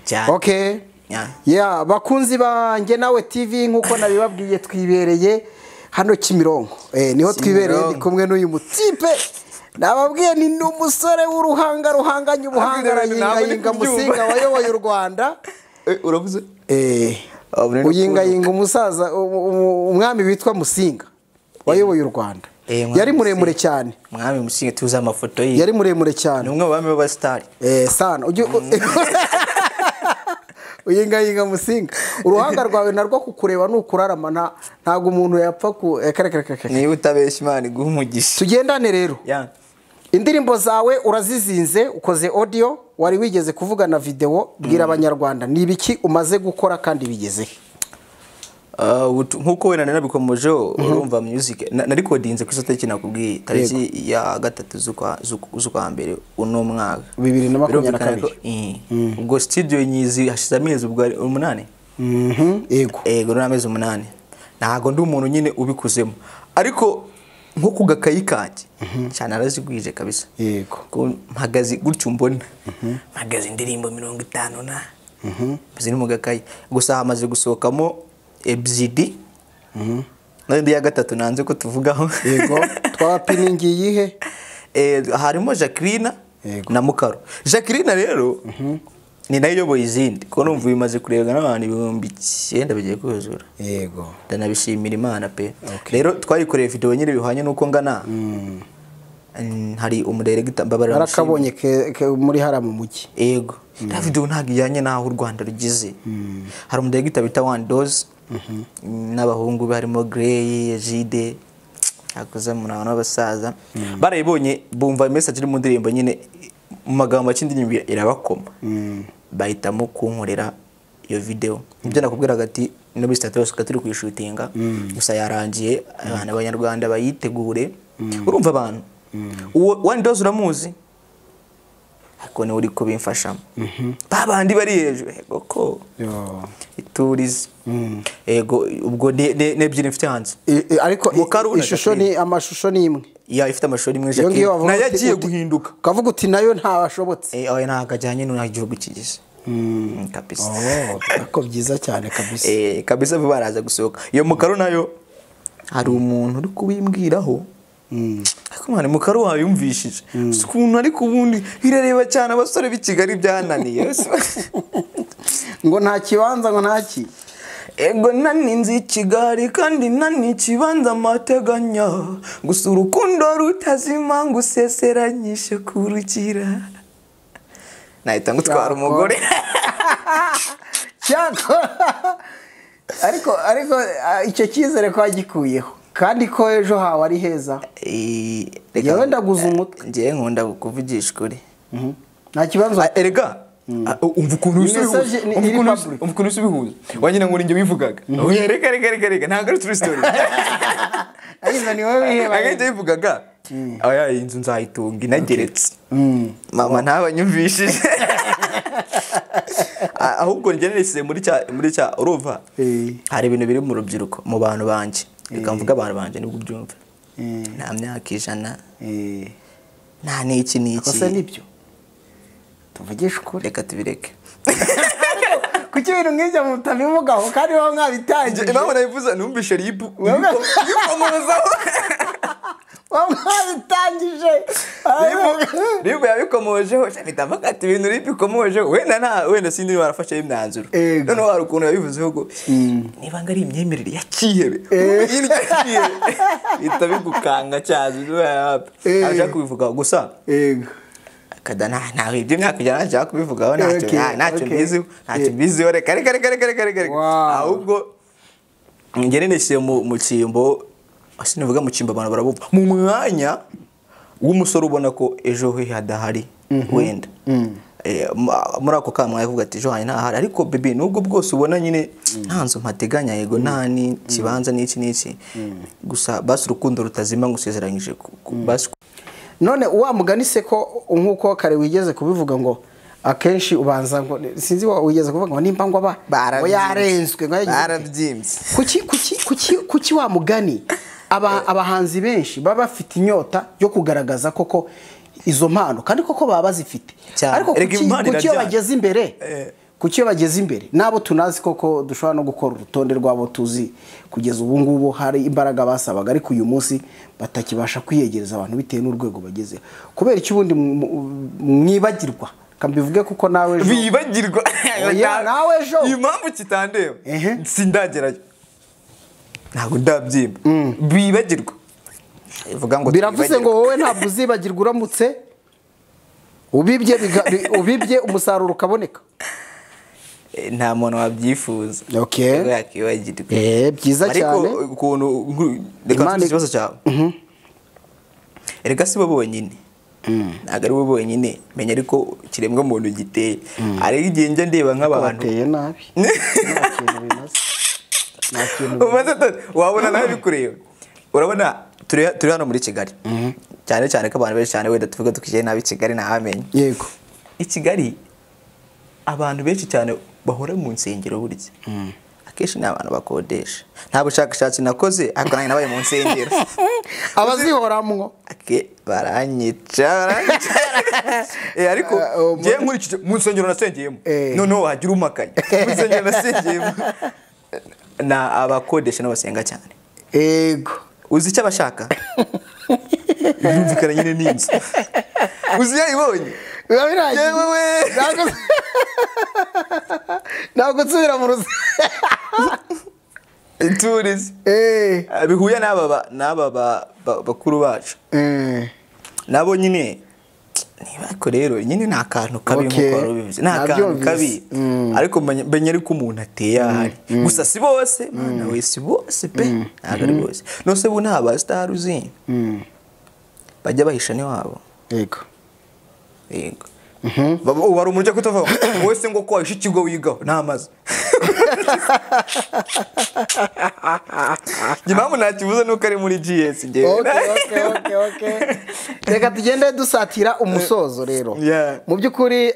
cyane. Okay. Yeah, bakunzi banjye nawe TV, nkuko nabibabwiye twibereye hano Kimironko. Niho twibereye, ndi kumwe n'uyu mutipe. Nababwiye ni n'umusore w'uruhanga ruhanganye ubuhanga, arayingayinga Musinga wayoboye u Rwanda. Uravuze? Uyingayinga umusaza, umwami witwa Musinga wayoboye u Rwanda. Yari muremure cyane. Umwami Musinga tuzi amafoto ye. Yari muremure cyane. Ni umwe mu bami b'abastari. Sana. Uyingayinga Musinga. Uruhanga rwawe narwo kukureba nukurarama, ntago umuntu yapfa ku kare. Niba utabeshya Imana iguhe umugisha. Tugendane rero. Indirimbo zawe urazizinze, ukoze audio, wari wigeze kuvuga na video, bwira abanyarwanda ni ibiki umaze gukora kandi bigeze. Nkuko wenda nabikomojeho, urumva music na recordinze kuri tariki nakubwiye, tariki ya 3 z'ukwa mbere uno mwaka 2022. Ubwo studio nyizi hashize amezi ubwo 8. Yego. Yego n'amezi 8. Ntago ndi umuntu nyine ubikuzemo, ariko nko kugakayi kanjye cyane arazigwije kabisa. Yego. Ko mpagaze gutyo mbona mpagaze indirimbo 50 na ziri mu gakayi, gusa hamaze gusohokamo ebyiri. N'indi ya 3 nanze ko tuvugaho. Yego, twapiningi yihe? Harimo Jacqueline na Mukaro. Jacqueline rero ni nayo iyoboye izindi, ko numva bimaze kurebwa n'abantu 9,000 bigiye kuzura. Yego. Ndanabishimira Imana pe. Rero twayikoreye video nyine bihwanye nuko ngana. Hari umudirector mbabarira barakabonye muri hara mu mujyi. Yego. Ta video ntago ijyanye naho u Rwanda rugize. Hari umudirector bita One Dose. N'abahungu barimo Grey, Jide, akoze mu nabo n'abasaza. Barayibonye bumva message iri mu ndirimbo nyine, mu magambo y'indirimbo irabakoma. Bahitamo kunkorera iyo video. Ibyo nakubwiraga ati no muri status turi kuyishutinga, gusa yarangiye, abana b'abanyarwanda bayitegure. Urumva abantu uwo One Dose uramuzi, ariko ni uri kubimfashamo. Babandi bari hejuru ego ko iturize. Ego ubwo nebyiri mfite hanze. Ariko ishusho ni amashusho ni imwe. Ya ifite amashusho rimwe Iyo ngiyo Jacqueline wavuga nayo uti- agiye uti- guhinduka. Ukavuga uti nayo ntawashobotse. Oya, ntabwo ajyanye n'aho igihugu kigeze. Kabisa. Oh, ariko byiza cyane kabisa. Kabisa vuba araza gusohoka iyo mukaro nayo. Hari umuntu uri kubimbwiraho, ariko mwana mukaro wayumvishije si ukuntu, ariko ubundi birareba cyane abasore b'i Kigali byananiye. Ngo nta kibanza, ngo nta ki. Ego, nani nzi i Kigali kandi nani ikibanza amateganya, gusa urukundo rutazima ngo useseranyishe kurukira, nahita ngutwara umugore. Cyakora ariko icyo cyizere ko wagikuyeho kandi ko ejo hawe ari heza? Reka- Yewe, ndaguza umutwe. Njyewe nkunda kuvugisha ukuri. Nta kibazo. Erega umva ukuntu Ni uhise ubihuza. message, Umva iri ukuntu public. umva ukuntu uhise ubihuza, wagira ngo ni njye wivugaga. Oya, reka reka reka reka, ntabwo ari true story. Ayiza ni wowe wiheba. Ntabwo ari njye wivugaga. Oya, iyi nzu nzayitunga inageretse, mama ntabanyumvishije. Ahubwo njye nisize muri cya urumva hari ibintu biri mu rubyiruko, mu bantu banjye, reka mvuge abantu banjye nibwo ubyumva, nta myaka 100, nta n'iki n'iki. Kosa nibyo, tuvugishe ukuri. Reka tubireke. Kuki ibintu nk'ibyo mutabivugaho kandi baba mwabitangije? Impamvu nabivuze, numvishe RIB yikomozaho. Baba mwabitangije. RIB yabikomojeho, mpita mvuga ati ibintu RIB ikomojeho wenda nta wenda sindi niba barafasheho imyanzuro. Noneho hari ukuntu yabivuzeho ngo niba ngo ari imyemerere ya kihebe, iryo kihebe bihita bigukanga cyane. Ashaka kubivugaho gusa. Kada nta ntawe ibyo myaka 100 nshaka kubivugaho, ntacyo ntacyo mbiziho, ntacyo mbiziho. Reka reka reka reka reka reka reka. Ahubwo njye nishyize mu cyimbo, sinivuga mu cyimbo abantu barabumva, mu mwanya w'umusore ubona ko ejo he hadahari wenda. Muri ako kamwe kuvuga ati ejo hanjye ntahari, ariko bebe nubwo bwose ubona nyine nta nzu mpateganya, yego nta n'ikibanza n'iki n'iki, gusa basi urukundo rutazima ngusezeranyije basi. None wa mugani se ko nk'uko kare wigeze kubivuga ngo akenshi ubanza ngo sinzi wigeze kuvuga ngo nimba ngo aba ngo yarenzwe ngo yagize Barabyimbye. Kuki wa mugani abahanzi benshi baba bafite inyota yo kugaragaza koko izo mpano kandi koko baba bazifite? Cyane. Ariko Erega impano kuki iyo iraryana. bageze imbere, kuki iyo bageze imbere n'abo tunazi koko dushobora no gukora urutonde rw'abo tuzi kugeza ubu ngubu hari imbaraga basabaga, ariko uyu munsi batakibasha kwiyegereza abantu bitewe n'urwego bagezeho, kubera icyo ubundi mwibagirwa? Reka mbivuge kuko nawe ejo Bibagirwa. Oya, nawe ejo. Iyi mpamvu kitandeba, sindagerayo, ntabwo ndabyimba. Bibagirwa, ivuga ngo Biravuze ngo twibagirwe. wowe ntabwo uzibagirwa uramutse ubibye ubibye umusaruro ukaboneka. Nta muntu wabyifuza ko yakwibagirwa. Byiza Ariko cyane. ukuntu reka nsubize ikibazo cyawe. Erega si bo bonyine, ntabwo ari bo bonyine, menya ariko ikiremwa muntu giteye, hari igihe njya ndeba nk'abantu Bateye nabi, nta kintu bimaze, nta kintu bimaze. Umaze wabona nawe bikureba, urabona turi hano muri Kigali, cyane cyane ko abantu benshi cyane wenda tuvuga tukijye nabi Kigali ntahamenye. I Kigali abantu benshi cyane bahora mu nsengero, burya akenshi ni abantu bakodesha. Nta bushakashatsi nakoze, ariko nanjye nabaye mu nsengero. Abazihoramwo. Baranyica, baranyica. Ariko njyewe nkurikije mu nsengero nasengeyemo, noneho wagira umakanye mu nsengero nasengeyemo na abakodesha n'abasenga cyane. Uzi icyo abashaka, birumvikana nyine n'inzu, uzi iyo ayibonye Biba birangiye. Yewe we. Ntabwo nsubira mu ruzi. Iturize. Bihuye n'aba bakuru bacu nabo nyine niba, ariko rero nyine ni akantu kabi nk'uko wari ubivuze, ni akantu Nabyumvise. kabi, ariko menya ariko umuntu ateye ahari. Gusa si bose, mana we, si bose pe, ntabwo ari bose. Nose ubu nta basitari uzi bajya bahisha n'iwabo? Yego. Yego. Ubu hari umuntu ujya kutavuga wowe se ngo ko wahishe ikigo wigaho nta mazu. Njye impamvu ntakibuze nuko ari muri GS njyewe. Okay. Reka tugende dusatira umusozo rero. Mu by'ukuri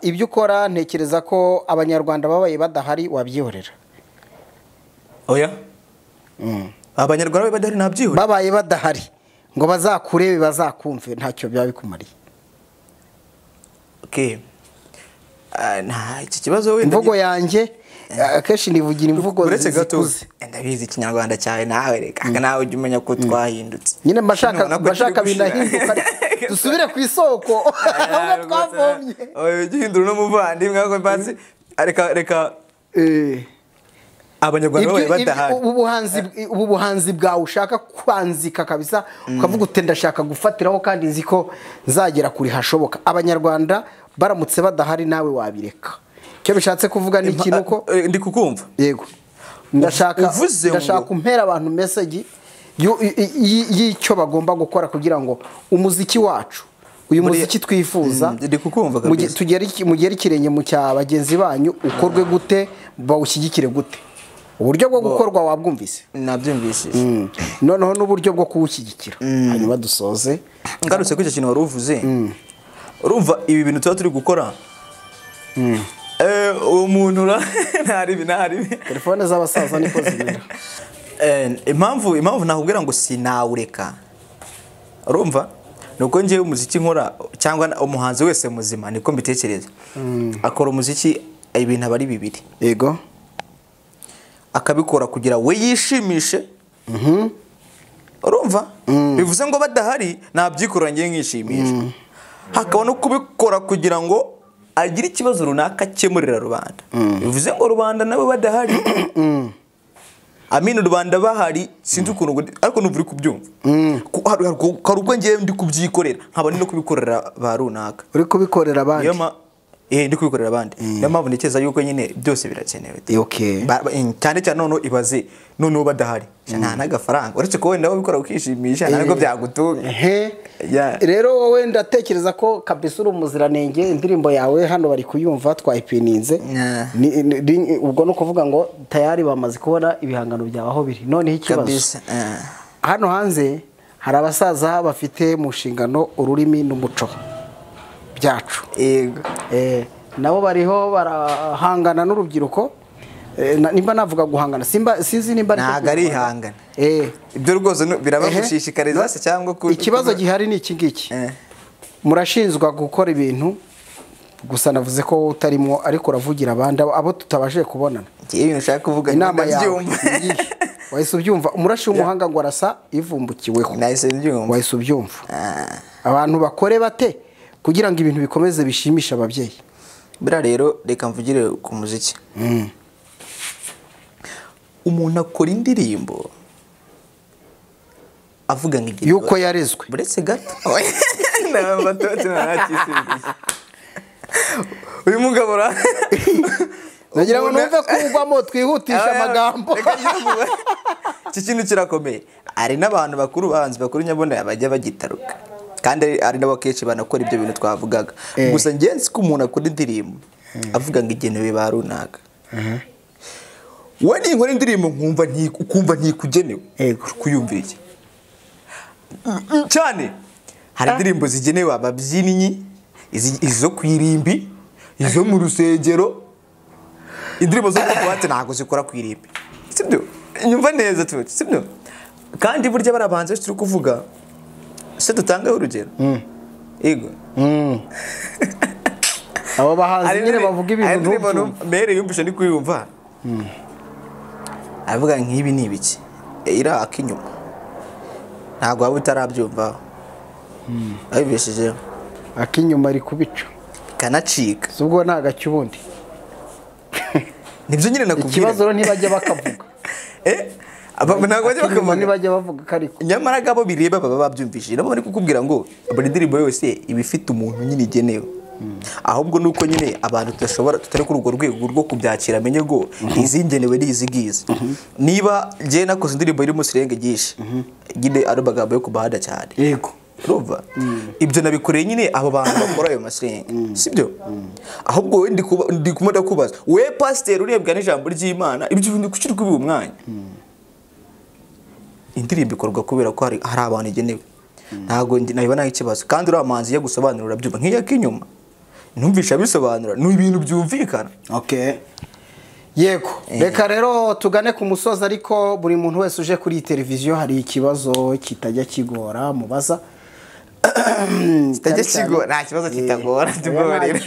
ibyo ukora ntekereza ko abanyarwanda babaye badahari wabyihorera. Oya, abanyarwanda babaye badahari ntabyihorera. Babaye badahari ngo bazakurebe bazakumve ntacyo byaba bikumariye. Okay. Nta iki kibazo wenda imvugo yanjye akenshi nivugira imvugo zikuze. Ndabizi ikinyarwanda cyawe nawe reka nawe ujye umenya ko twahindutse nyine mbashaka binahinduka dusubire ku isoko aho twavomye. Oya gihindura no muvandimwe ahubwo basi reka abanyarwanda babaye badahari. Ubu buhanzi bwawe ushaka kwanzika kabisa ukavuga uti ndashaka gufatiraho kandi nzi ko nzagera kuri hashoboka, abanyarwanda baramutse badahari nawe wabireka. Icyo bishatse kuvuga ni ikintu ko ndi kukumva. Yego, ndashaka kumpera abantu message y'icyo bagomba gukora kugira ngo umuziki wacu, uyu muziki twifuza, ndi kukumva kabisa, mugere ikirenge mu cya bagenzi banyu, ukorwe gute, bawushyigikire gute. Uburyo bwo gukorwa wabwumvise? Nabyumvise. Noneho n'uburyo bwo kuwushyigikira. Hanyuma dusoze. Ngarutse kuri icyo kintu wari uvuze. Urumva ibi bintu tuba turi gukora. Uwo muntu ntari. Telefone z'abasaza niko zimera. Impamvu nakubwira ngo sinawureka. Urumva? Nuko ngiye umuziki nkora cyangwa umuhanzi wese muzima niko mbitekereza. Akora umuziki ibintu abari bibiri. Yego. Akabikora kugira we yishimishe. Urumva? Bivuze ngo badahari nabyikora ngiye nkishimisha. Hakaba no kubikora kugira ngo agire ikibazo runaka akemurira rubanda. Bivuze ngo rubanda nabo badahari. Amino rubanda bahari sinzi ukuntu ariko numva uri kubyumva. Hari ubwo ngiye ndi kubyikorera nkaba ndi no kubikorera ba runaka. Uri kubikorera abandi. Ndi kubikorera abandi. Niyo mpamvu ntekereza yuko nyine byose birakenewe. Okay. Cyane cyane noneho ibaze noneho badahari. Nta n'agafaranga. Uretse ko wenda wabikora ukishimisha ntabwo byagutunga. Rero wowe ndatekereza ko kabisa uri umuziranenge, indirimbo yawe hano bari kuyumva twayipininze. Ubwo no kuvuga ngo tayari bamaze kubona ibihangano byawe aho biri. Noneho ikibazo. Hano hanze hari abasaza bafite mu nshingano ururimi n'umuco byacu. Yego. Nabo bariho barahangana n'urubyiruko. Nimba navuga guhangana simba sinzi nimba ntago ari ihangana. Ibyo rwose birabagushishikariza se cyangwa ikibazo gihari ni iki ngiki. Murashinzwa gukora ibintu gusa navuze ko utarimo ariko uravugira abandi abo tutabashije kubonana. Ibintu ushaka kuvuga inama yawe wahise ubyumva. Umurashi w'umuhanga ngo arasa ivumbukiweho. Nahise mbyumva. Wahise ubyumva. Abantu bakore bate kugira ngo ibintu bikomeze bishimisha ababyeyi? Bira rero reka mvugire ku muziki. Umuntu akora indirimbo avuga ngo yuko yarezwe. Buretse gato. Uyu mugabo nagira ngo numve kugwamo twihutisha amagambo. Iki kintu kirakomeye. Hari n'abantu bakuru bahanzi bakuru nyabona bajya bagitaruka. Kandi ari nabo kenshi banakora ibyo bintu twavugaga. Gusa ngenzi ko umuntu akora indirimbo avuga ngo igenewe ba runaka. We ninkora indirimbo nkumva ntikumva ntikugenewe. Kuyumvira iki? Cyane hari indirimbo zigenewe ababyinnyi, izo kwirimbi, izo mu rusengero. Indirimbo zo kubatse ntago zikora kwirimbi. Sibyo? Nyumva neza tuti, sibyo? Kandi burya barabanze turi kuvuga se dutange urugero. Yego. Abo bahanzi nyine bavuga ibintu ntumva. Mere yumvishe ndi kuyumva. Avuga nk'ibi ni ibiki? Iraka inyuma. Ntago waba utarabyumva. Abibesheje. Akinyuma ari kubica. Kanacika. Ubwo ntagacyo ubundi. Nibyo nyine nakubwira. Ikibazo ntibajya bakavuga. Ntabwo bajya bakavuga. Ntibajya bavuga kariko. Nyamara gabo bireba baba babyumvishije. Nabo bari kukubwira ngo buri ndirimbo yose ibifite umuntu nyine igenewe. Ahubwo nuko nyine abantu tudashobora tutari kuri urwo rwego rwo kubyakira amenye ngo izingenewe ni izi ngizi. Niba ngiye nakoze indirimbo irimo sirenge gishe nyine ari amagambo yo kubahada cyane. Yego. Urumva? Ibyo nabikoreye nyine abo bantu bakora ayo masirenge. Sibyo? Ahubwo we ndi kumada kubaza we pasteur urebwa n'ijambo ry'Imana ibyo bintu kuki uri kubiha umwanya? Indirimbo ikorwa kubera ko hari abantu igenewe. Ntago nabibona ikibazo kandi uri amanzi yo gusobanura byumva nk'iya kinyuma. Numvisha bisobanura ni ibintu byumvikana. Okay. Yego, reka rero tugane ku musozi, ariko buri muntu wese uje kuri iyi televiziyo hari ikibazo kitajya kigora mubaza. Kitajya kigora, nta kibazo kitagora, tubabarire.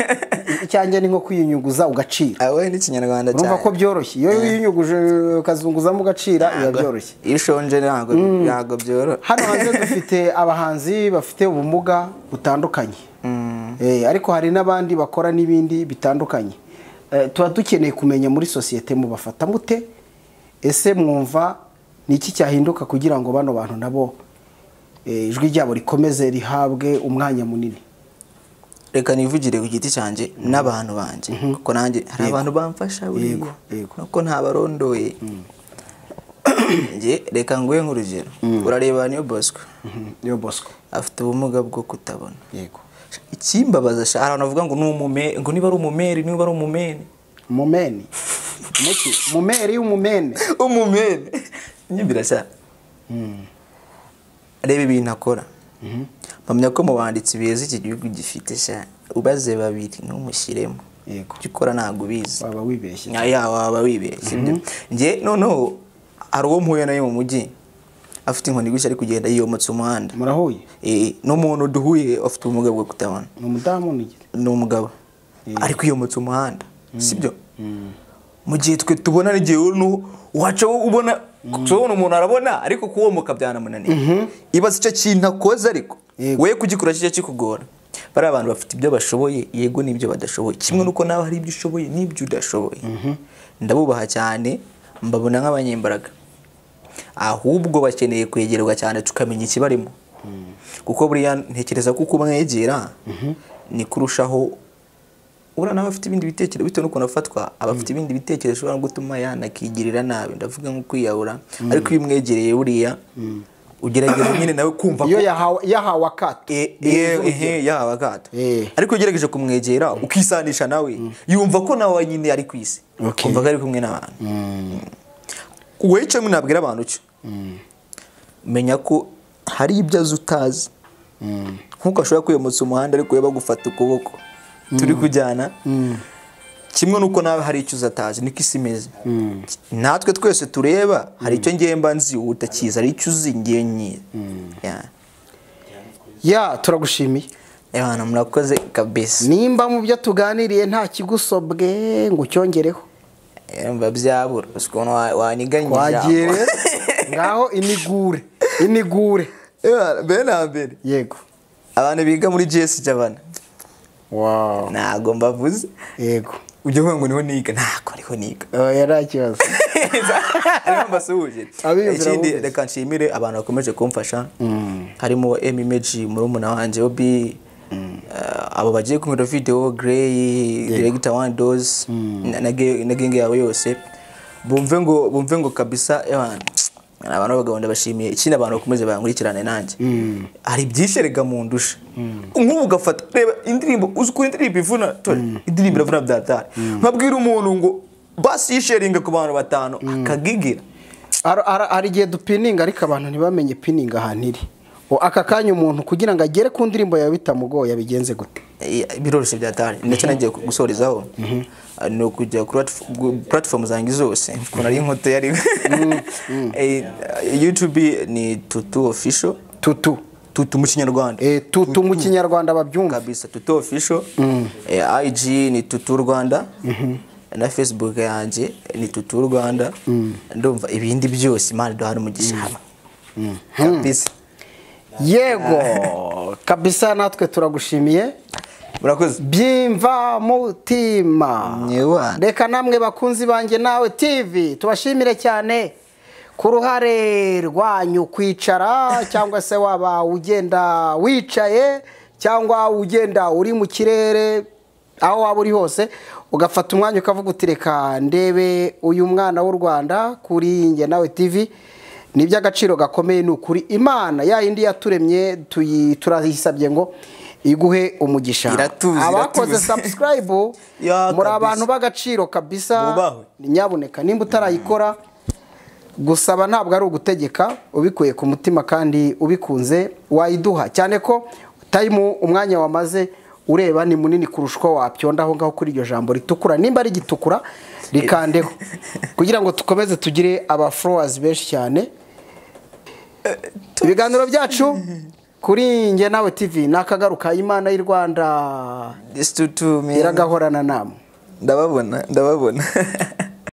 Icyanjye ni nko kwiyunyuguza ugacira. Awe ni Kinyarwanda cyane. Urumva ko byoroshye. Iyo wiyunyuguje ukazunguzamo ugacira biba byoroshye. Iyo ushonje ntabwo byoroshye. Hano hanze dufite abahanzi bafite ubumuga butandukanye. Ariko hari n'abandi bakora n'ibindi bitandukanye. Tuba dukeneye kumenya muri sosiyete mubafata mute, ese mwumva niki cyahinduka kugira ngo bano bantu nabo ijwi ryabo rikomeze rihabwe umwanya munini? Reka nivugire ku giti cyanjye n'abantu banjye, kuko nanjye hari abantu bamfasha buriya nuko ntabarondoye. Nge reka nguhe nk'urugero, urareba Niyo Bosco. Niyo Bosco afite ubumuga bwo kutabona. Yego. Ikimbabaza sha, hari abantu bavuga ngo ni ngo niba ari umumeri, niba ari umumene. Mumeni. Muki mumeri umumene. Umumene. Nyibira sha. Reba ibintu akora. Mpamya ko mu banditsi beza iki gihugu gifite sha, ubaze babiri ntumushyiremo. Yego. Gikora ntago ubizi. Waba wibeshye. Ya waba wibeshye. Nge noneho hari uwo mpuye naye mu mujyi afite inkoni gushya ari kugenda yiyomotse umuhanda. Murahuye? N'umuntu duhuye afite ubumuga bwo kutabona. Ni umudamu ni umugabo. Ari kwiyomotsa umuhanda. Sibyo? Mu gihe twe tubona n'igihe waca ubona tubona umuntu arabona ariko kuwomoka byanamunaniye. Ibaze icyo kintu akoze ariko we kugikora kijya kikugora. Bari abantu bafite ibyo bashoboye yego n'ibyo badashoboye. Kimwe nuko nawe hari ibyo ushoboye n'ibyo udashoboye. Ndabubaha cyane, mbabona nk'abanyembaraga. Ahubwo bakeneye kwegerwa cyane tukamenya ikibarimo. Kuko buriya ntekereza ko kumwegera ni kurushaho ura nawe afite ibindi bitekerezo bitewe n'ukuntu afatwa, abafite ibindi bitekerezo ushobora gutuma yanakigirira nabi, ndavuga nko kwiyahura. Ariko iyo umwegereye buriya ugerageza nyine nawe kumva ko iyo yahawe akato, yahawe akato. Ariko ugerageje kumwegera ukisanisha nawe yumva ko nawe nyine ari kwisi, kumva ko ari kumwe n'abantu. Wowe icyo nabwira abantu cyo, menya ko hari ibyo azi utazi. Nkuko ashobora kwiyomotsa umuhanda ariko we bagufata ukuboko turi kujyana, kimwe nuko nawe hari icyo uzatazi, niko isi imeze. Natwe twese tureba hari icyo ngiye mba nzi utakizi, hari icyo uzi ngiye nyizi. Ya turagushimiye. Ebana murakoze kabisa. Nimba mu byo tuganiriye nta kigusobwe ngo ucyongereho. Mba byabura ukuntu waniganyije ijambo. Ngaho inigure inigure. Mbere na mbere. Yego. Abantu biga muri GS Jabana. Wow. Ntago mbavuze. Yego. Ujye uvuga ngo niho niga, ntago ariho niga. Oya nta kibazo. Ariho mbasuhuje. Ikindi reka nshimire abantu bakomeje kumfasha. Harimo M Image murumuna wanje Obi, abo bagiye kumira video Grey, Director One Dose na genge yabo yose. Bumve ngo kabisa abantu abantu b'abagabo ndabashimiye. Ikindi abantu bakomeze bankurikirane nanjye. Hari byinshi rega mu ndusha. Nk'ubu ugafata reba indirimbo, uzi ko indirimbo ivuna, indirimbo iravuna byatari. Nkabwira umuntu ngo basi yisharinga ku bantu batanu akagigira. Hari igihe dupininga ariko abantu ntibamenye pininga ahantu iri. Aka kanya umuntu kugira ngo agere ku ndirimbo yawe bitamugoye yabigenze gute? Biroroshye byatari. Ndetse nagiye gusorezaho. Ni ukujya kuri platform zanjye zose kuko nari inkoto yari YouTube ni Tutu Official. Tutu Tutu mu Kinyarwanda. Tutu mu Kinyarwanda babyumva kabisa, Tutu Official. IG ni Tutu Rwanda. Na Facebook yanjye ni Tutu Rwanda. Ndumva ibindi byose Imana iduhana umugisha kabisa. Yego kabisa, natwe turagushimiye. Murakoze. Byimva mutima. Reka namwe bakunzi banjye nawe TV tubashimire cyane ku ruhare rwanyu kwicara cyangwa se waba ugenda wicaye cyangwa ugenda uri mu kirere, aho waba uri hose ugafata umwanya ukavuga uti reka ndebe uyu mwana w'u Rwanda kuri Njye Nawe TV. Ni iby'agaciro gakomeye, ni ukuri. Imana ya yindi yaturemye turayisabye ngo iguhe umugisha. Abakoze subscribe muri abantu b'agaciro kabisa, nyabuneka nimba utarayikora, gusaba ntabwo ari ugutegeka, ubikuye ku mutima kandi ubikunze wayiduha, cyane ko time umwanya wamaze Ureba ni munini kurusha uko wapyonda aho ngaho kuri iryo jambo ritukura. Nimba ari gitukura, rikandeho kugira ngo dukomeze tugire aba followers benshi cyane. Ibiganiro byacu kuri Njye Nawe TV nakagaruka. Imana y'u Rwanda This too, man. iragahorana namwe. Ndababona, ndababona.